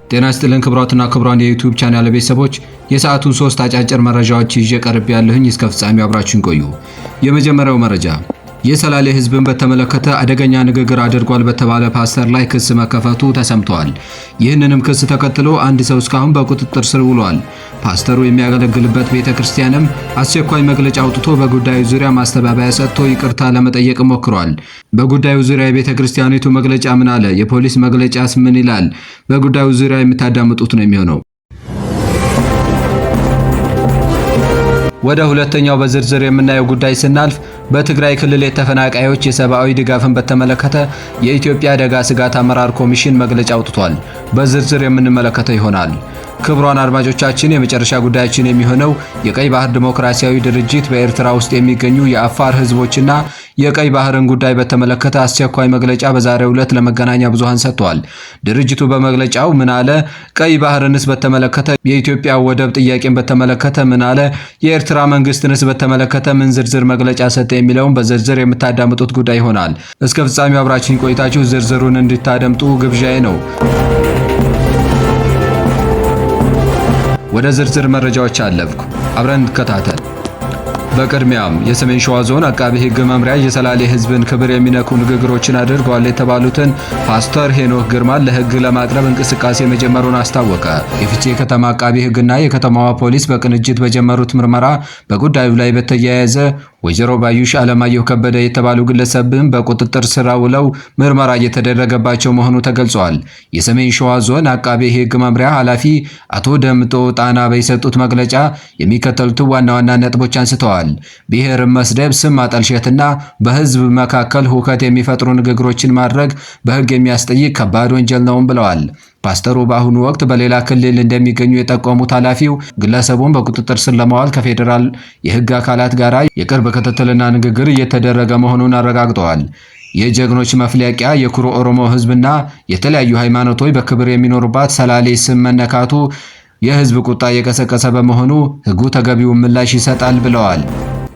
ጤና ይስጥልን ክቡራትና ክቡራን የ YouTube channel ቤተሰቦች፣ የሰዓቱን ሶስት አጫጭር መረጃዎች ይዤ ቀርቤያለሁኝ። እስከ ፍጻሜው አብራችሁን ቆዩ። የመጀመሪያው መረጃ የሰላሌ ሕዝብን በተመለከተ አደገኛ ንግግር አድርጓል በተባለ ፓስተር ላይ ክስ መከፈቱ ተሰምቷል። ይህንንም ክስ ተከትሎ አንድ ሰው እስካሁን በቁጥጥር ስር ውሏል። ፓስተሩ የሚያገለግልበት ቤተ ክርስቲያንም አስቸኳይ መግለጫ አውጥቶ በጉዳዩ ዙሪያ ማስተባበያ ሰጥቶ ይቅርታ ለመጠየቅ ሞክሯል። በጉዳዩ ዙሪያ የቤተ ክርስቲያኒቱ መግለጫ ምን አለ? የፖሊስ መግለጫስ ምን ይላል? በጉዳዩ ዙሪያ የምታዳምጡት ነው የሚሆነው። ወደ ሁለተኛው በዝርዝር የምናየው ጉዳይ ስናልፍ በትግራይ ክልል የተፈናቃዮች የሰብአዊ ድጋፍን በተመለከተ የኢትዮጵያ አደጋ ስጋት አመራር ኮሚሽን መግለጫ አውጥቷል። በዝርዝር የምንመለከተው ይሆናል። ክቡራን አድማጮቻችን፣ የመጨረሻ ጉዳያችን የሚሆነው የቀይ ባህር ዲሞክራሲያዊ ድርጅት በኤርትራ ውስጥ የሚገኙ የአፋር ሕዝቦችና የቀይ ባህርን ጉዳይ በተመለከተ አስቸኳይ መግለጫ በዛሬው ዕለት ለመገናኛ ብዙሃን ሰጥቷል። ድርጅቱ በመግለጫው ምን አለ? ቀይ ባህርንስ በተመለከተ፣ የኢትዮጵያ ወደብ ጥያቄን በተመለከተ ምን አለ? የኤርትራ መንግስትንስ በተመለከተ ምን ዝርዝር መግለጫ ሰጠ? የሚለውን በዝርዝር የምታዳምጡት ጉዳይ ይሆናል። እስከ ፍጻሜው አብራችን ቆይታችሁ ዝርዝሩን እንድታደምጡ ግብዣዬ ነው። ወደ ዝርዝር መረጃዎች አለፍኩ። አብረን እንከታተል። በቅድሚያም የሰሜን ሸዋ ዞን አቃቢ ሕግ መምሪያ የሰላሌ ሕዝብን ክብር የሚነኩ ንግግሮችን አድርገዋል የተባሉትን ፓስተር ሄኖክ ግርማን ለሕግ ለማቅረብ እንቅስቃሴ መጀመሩን አስታወቀ። የፍቼ ከተማ አቃቢ ሕግና የከተማዋ ፖሊስ በቅንጅት በጀመሩት ምርመራ በጉዳዩ ላይ በተያያዘ ወይዘሮ ባዩሽ አለማየሁ ከበደ የተባሉ ግለሰብን በቁጥጥር ስር ውለው ምርመራ እየተደረገባቸው መሆኑ ተገልጿል። የሰሜን ሸዋ ዞን አቃቤ ሕግ መምሪያ ኃላፊ አቶ ደምጦ ጣና በሰጡት መግለጫ የሚከተሉትን ዋና ዋና ነጥቦች አንስተዋል። ብሔር መስደብ፣ ስም ማጠልሸትና በህዝብ መካከል ሁከት የሚፈጥሩ ንግግሮችን ማድረግ በህግ የሚያስጠይቅ ከባድ ወንጀል ነውም ብለዋል። ፓስተሩ በአሁኑ ወቅት በሌላ ክልል እንደሚገኙ የጠቆሙት ኃላፊው ግለሰቡን በቁጥጥር ስር ለማዋል ከፌዴራል የህግ አካላት ጋር የቅርብ ክትትልና ንግግር እየተደረገ መሆኑን አረጋግጠዋል። የጀግኖች መፍለቂያ፣ የኩሩ ኦሮሞ ህዝብና የተለያዩ ሃይማኖቶች በክብር የሚኖሩባት ሰላሌ ስም መነካቱ የህዝብ ቁጣ እየቀሰቀሰ በመሆኑ ህጉ ተገቢውን ምላሽ ይሰጣል ብለዋል።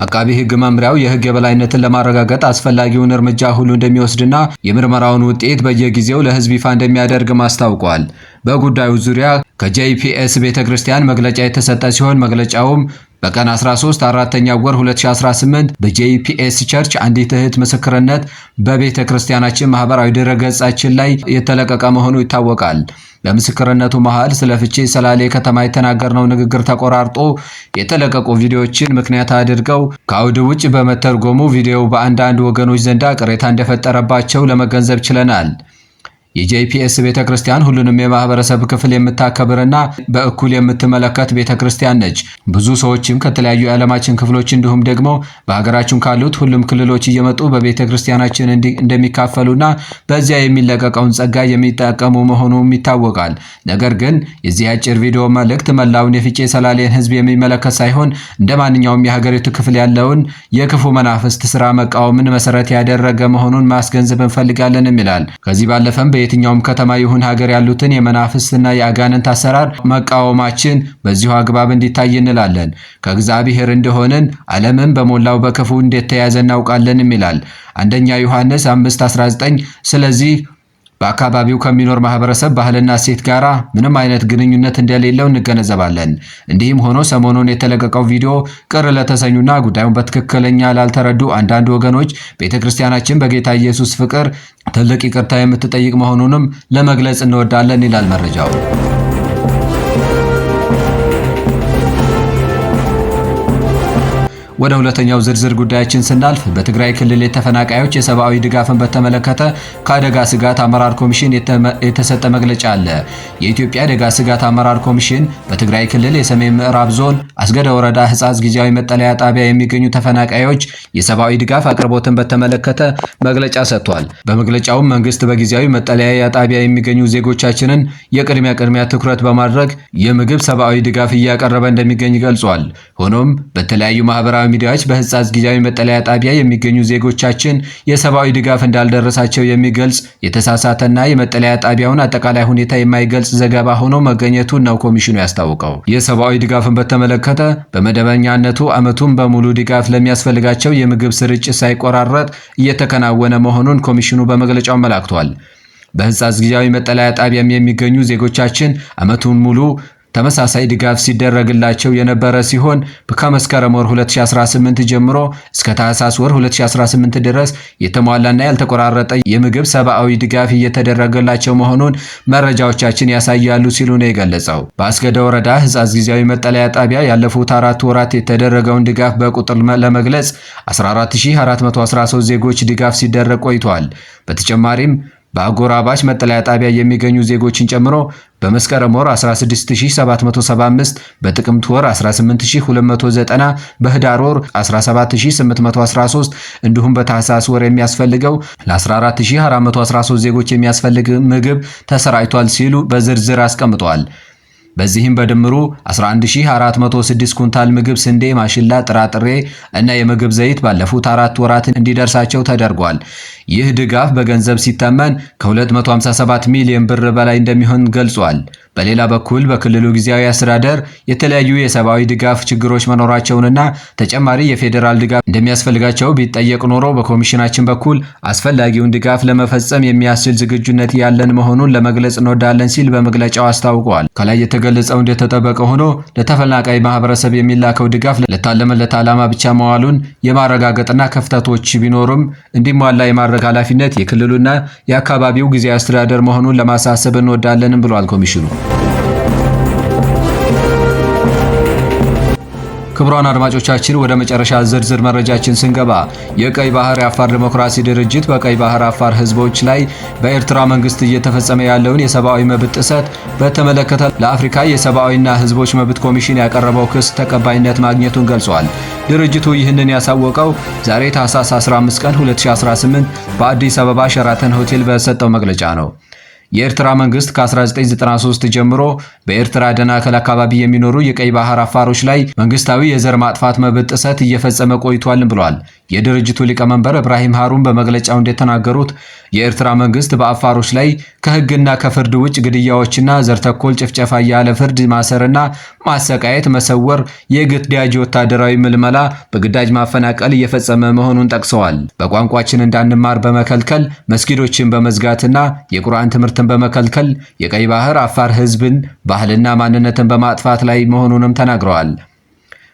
አቃቢ ህግ መምሪያው የህግ የበላይነትን ለማረጋገጥ አስፈላጊውን እርምጃ ሁሉ እንደሚወስድና የምርመራውን ውጤት በየጊዜው ለህዝብ ይፋ እንደሚያደርግም አስታውቋል። በጉዳዩ ዙሪያ ከ JPS ቤተ ክርስቲያን መግለጫ የተሰጠ ሲሆን መግለጫውም በቀን 13 አራተኛ ወር 2018 በ JPS church አንዲት እህት ምስክርነት በቤተ ክርስቲያናችን ማህበራዊ ድረገጻችን ላይ የተለቀቀ መሆኑ ይታወቃል። በምስክርነቱ መሃል ስለ ፍቼ ሰላሌ ከተማ የተናገርነው ንግግር ተቆራርጦ የተለቀቁ ቪዲዮዎችን ምክንያት አድርገው ከአውድ ውጭ በመተርጎሙ ቪዲዮው በአንዳንድ ወገኖች ዘንዳ ቅሬታ እንደፈጠረባቸው ለመገንዘብ ችለናል። የ JPS ቤተ ክርስቲያን ሁሉንም የማህበረሰብ ክፍል የምታከብርና በእኩል የምትመለከት ቤተ ክርስቲያን ነች። ብዙ ሰዎችም ከተለያዩ የዓለማችን ክፍሎች እንዲሁም ደግሞ በሀገራችን ካሉት ሁሉም ክልሎች እየመጡ በቤተ ክርስቲያናችን እንደሚካፈሉና በዚያ የሚለቀቀውን ጸጋ የሚጠቀሙ መሆኑም ይታወቃል። ነገር ግን የዚህ አጭር ቪዲዮ መልእክት መላውን የፍቼ ሰላሌን ሕዝብ የሚመለከት ሳይሆን እንደ ማንኛውም የሀገሪቱ ክፍል ያለውን የክፉ መናፍስት ስራ መቃወምን መሰረት ያደረገ መሆኑን ማስገንዘብ እንፈልጋለንም ይላል። ከዚህ ባለፈም በየትኛውም ከተማ ይሁን ሀገር ያሉትን የመናፍስትና የአጋንንት አሰራር መቃወማችን በዚሁ አግባብ እንዲታይ እንላለን። ከእግዚአብሔር እንደሆንን ዓለምን በሞላው በክፉ እንደተያዘ እናውቃለንም ይላል አንደኛ ዮሐንስ 5:19። ስለዚህ በአካባቢው ከሚኖር ማህበረሰብ ባህልና እሴት ጋር ምንም አይነት ግንኙነት እንደሌለው እንገነዘባለን። እንዲህም ሆኖ ሰሞኑን የተለቀቀው ቪዲዮ ቅር ለተሰኙና ጉዳዩን በትክክለኛ ላልተረዱ አንዳንድ ወገኖች ቤተ ክርስቲያናችን በጌታ ኢየሱስ ፍቅር ትልቅ ይቅርታ የምትጠይቅ መሆኑንም ለመግለጽ እንወዳለን ይላል መረጃው። ወደ ሁለተኛው ዝርዝር ጉዳያችን ስናልፍ በትግራይ ክልል የተፈናቃዮች የሰብአዊ ድጋፍን በተመለከተ ከአደጋ ስጋት አመራር ኮሚሽን የተሰጠ መግለጫ አለ። የኢትዮጵያ አደጋ ስጋት አመራር ኮሚሽን በትግራይ ክልል የሰሜን ምዕራብ ዞን አስገደ ወረዳ ሕጻጽ ጊዜያዊ መጠለያ ጣቢያ የሚገኙ ተፈናቃዮች የሰብአዊ ድጋፍ አቅርቦትን በተመለከተ መግለጫ ሰጥቷል። በመግለጫውም መንግስት በጊዜያዊ መጠለያ ጣቢያ የሚገኙ ዜጎቻችንን የቅድሚያ ቅድሚያ ትኩረት በማድረግ የምግብ ሰብአዊ ድጋፍ እያቀረበ እንደሚገኝ ገልጿል። ሆኖም በተለያዩ ማህበራዊ ሚዲያዎች በሕጻጽ ጊዜያዊ መጠለያ ጣቢያ የሚገኙ ዜጎቻችን የሰብአዊ ድጋፍ እንዳልደረሳቸው የሚገልጽ የተሳሳተና የመጠለያ ጣቢያውን አጠቃላይ ሁኔታ የማይገልጽ ዘገባ ሆኖ መገኘቱን ነው ኮሚሽኑ ያስታወቀው። የሰብአዊ ድጋፍን በተመለከተ በመደበኛነቱ ዓመቱን በሙሉ ድጋፍ ለሚያስፈልጋቸው የምግብ ስርጭት ሳይቆራረጥ እየተከናወነ መሆኑን ኮሚሽኑ በመግለጫው አመላክቷል። በሕጻጽ ጊዜያዊ መጠለያ ጣቢያም የሚገኙ ዜጎቻችን ዓመቱን ሙሉ ተመሳሳይ ድጋፍ ሲደረግላቸው የነበረ ሲሆን ከመስከረም ወር 2018 ጀምሮ እስከ ታህሳስ ወር 2018 ድረስ የተሟላና ያልተቆራረጠ የምግብ ሰብአዊ ድጋፍ እየተደረገላቸው መሆኑን መረጃዎቻችን ያሳያሉ ሲሉ ነው የገለጸው። በአስገደ ወረዳ ሕጻጽ ጊዜያዊ መጠለያ ጣቢያ ያለፉት 4 ወራት የተደረገውን ድጋፍ በቁጥር ለመግለጽ 14413 ዜጎች ድጋፍ ሲደረግ ቆይቷል። በተጨማሪም በአጎራባች መጠለያ ጣቢያ የሚገኙ ዜጎችን ጨምሮ በመስከረም ወር 16775፣ በጥቅምት ወር 18290፣ በህዳር ወር 17813 እንዲሁም በታህሳስ ወር የሚያስፈልገው ለ14413 ዜጎች የሚያስፈልግ ምግብ ተሰራጭቷል ሲሉ በዝርዝር አስቀምጠዋል። በዚህም በድምሩ 11406 ኩንታል ምግብ ስንዴ፣ ማሽላ፣ ጥራጥሬ እና የምግብ ዘይት ባለፉት 4 ወራት እንዲደርሳቸው ተደርጓል። ይህ ድጋፍ በገንዘብ ሲተመን ከ257 ሚሊዮን ብር በላይ እንደሚሆን ገልጿል። በሌላ በኩል በክልሉ ጊዜያዊ አስተዳደር የተለያዩ የሰብአዊ ድጋፍ ችግሮች መኖራቸውንና ተጨማሪ የፌዴራል ድጋፍ እንደሚያስፈልጋቸው ቢጠየቅ ኖሮ በኮሚሽናችን በኩል አስፈላጊውን ድጋፍ ለመፈጸም የሚያስችል ዝግጁነት ያለን መሆኑን ለመግለጽ እንወዳለን ሲል በመግለጫው አስታውቋል። ከላይ የተገለጸው እንደተጠበቀ ሆኖ ለተፈናቃይ ማህበረሰብ የሚላከው ድጋፍ ለታለመለት ዓላማ ብቻ መዋሉን የማረጋገጥና ክፍተቶች ቢኖሩም እንዲሟላ የማድረግ ኃላፊነት የክልሉና የአካባቢው ጊዜያዊ አስተዳደር መሆኑን ለማሳሰብ እንወዳለንም ብሏል ኮሚሽኑ። ክቡራን አድማጮቻችን፣ ወደ መጨረሻ ዝርዝር መረጃችን ስንገባ የቀይ ባህር የአፋር ዲሞክራሲ ድርጅት በቀይ ባህር አፋር ህዝቦች ላይ በኤርትራ መንግስት እየተፈጸመ ያለውን የሰብአዊ መብት ጥሰት በተመለከተ ለአፍሪካ የሰብአዊና ህዝቦች መብት ኮሚሽን ያቀረበው ክስ ተቀባይነት ማግኘቱን ገልጿል። ድርጅቱ ይህንን ያሳወቀው ዛሬ ታህሳስ 15 ቀን 2018 በአዲስ አበባ ሸራተን ሆቴል በሰጠው መግለጫ ነው። የኤርትራ መንግስት ከ1993 ጀምሮ በኤርትራ ደናከል አካባቢ የሚኖሩ የቀይ ባህር አፋሮች ላይ መንግስታዊ የዘር ማጥፋት መብት ጥሰት እየፈጸመ ቆይቷል ብሏል። የድርጅቱ ሊቀመንበር እብራሂም ሃሩን በመግለጫው እንደተናገሩት የኤርትራ መንግስት በአፋሮች ላይ ከህግና ከፍርድ ውጭ ግድያዎችና ዘር ተኮር ጭፍጨፋ፣ ያለ ፍርድ ማሰርና ማሰቃየት፣ መሰወር፣ የግዳጅ ወታደራዊ ምልመላ፣ በግዳጅ ማፈናቀል እየፈጸመ መሆኑን ጠቅሰዋል። በቋንቋችን እንዳንማር በመከልከል፣ መስጊዶችን በመዝጋትና የቁርአን ትምህርትን በመከልከል የቀይ ባህር አፋር ህዝብን ባህልና ማንነትን በማጥፋት ላይ መሆኑንም ተናግረዋል።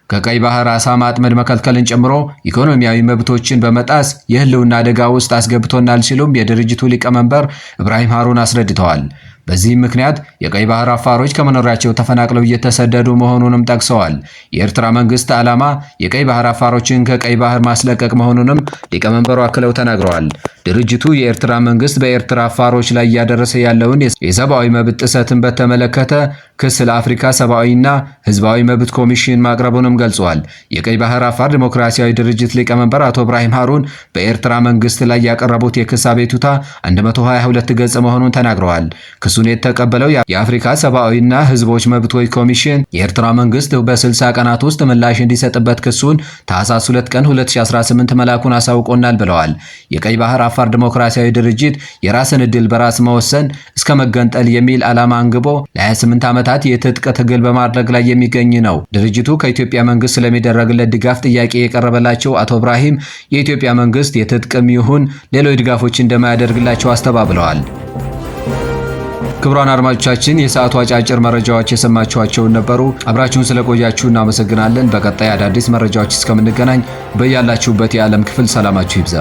ከቀይ ባህር አሳ ማጥመድ መከልከልን ጨምሮ ኢኮኖሚያዊ መብቶችን በመጣስ የህልውና አደጋ ውስጥ አስገብቶናል ሲሉም የድርጅቱ ሊቀመንበር እብራሂም ሃሩን አስረድተዋል። በዚህም ምክንያት የቀይ ባህር አፋሮች ከመኖሪያቸው ተፈናቅለው እየተሰደዱ መሆኑንም ጠቅሰዋል። የኤርትራ መንግስት ዓላማ የቀይ ባህር አፋሮችን ከቀይ ባህር ማስለቀቅ መሆኑንም ሊቀመንበሩ አክለው ተናግረዋል። ድርጅቱ የኤርትራ መንግስት በኤርትራ አፋሮች ላይ እያደረሰ ያለውን የሰብአዊ መብት ጥሰትን በተመለከተ ክስ ለአፍሪካ ሰብአዊና ህዝባዊ መብት ኮሚሽን ማቅረቡንም ገልጿል። የቀይ ባህር አፋር ዲሞክራሲያዊ ድርጅት ሊቀመንበር አቶ እብራሂም ሃሩን በኤርትራ መንግስት ላይ ያቀረቡት የክስ አቤቱታ 122 ገጽ መሆኑን ተናግረዋል። ክሱን የተቀበለው የአፍሪካ ሰብአዊና ህዝቦች መብቶች ኮሚሽን የኤርትራ መንግስት በ60 ቀናት ውስጥ ምላሽ እንዲሰጥበት ክሱን ታህሳስ 2 ቀን 2018 መላኩን አሳውቆናል ብለዋል። የቀይ ባህር አፋር ዲሞክራሲያዊ ድርጅት የራስን ዕድል በራስ መወሰን እስከ መገንጠል የሚል ዓላማ አንግቦ ለ28 ዓመታት የትጥቅ ትግል በማድረግ ላይ የሚገኝ ነው። ድርጅቱ ከኢትዮጵያ መንግስት ስለሚደረግለት ድጋፍ ጥያቄ የቀረበላቸው አቶ እብራሂም የኢትዮጵያ መንግስት የትጥቅም ይሁን ሌሎች ድጋፎች እንደማያደርግላቸው አስተባብለዋል። ክቡራን አድማጮቻችን፣ የሰዓቱ አጫጭር መረጃዎች የሰማችኋቸውን ነበሩ። አብራችሁን ስለቆያችሁ እናመሰግናለን። በቀጣይ አዳዲስ መረጃዎች እስከምንገናኝ በያላችሁበት የዓለም ክፍል ሰላማችሁ ይብዛ።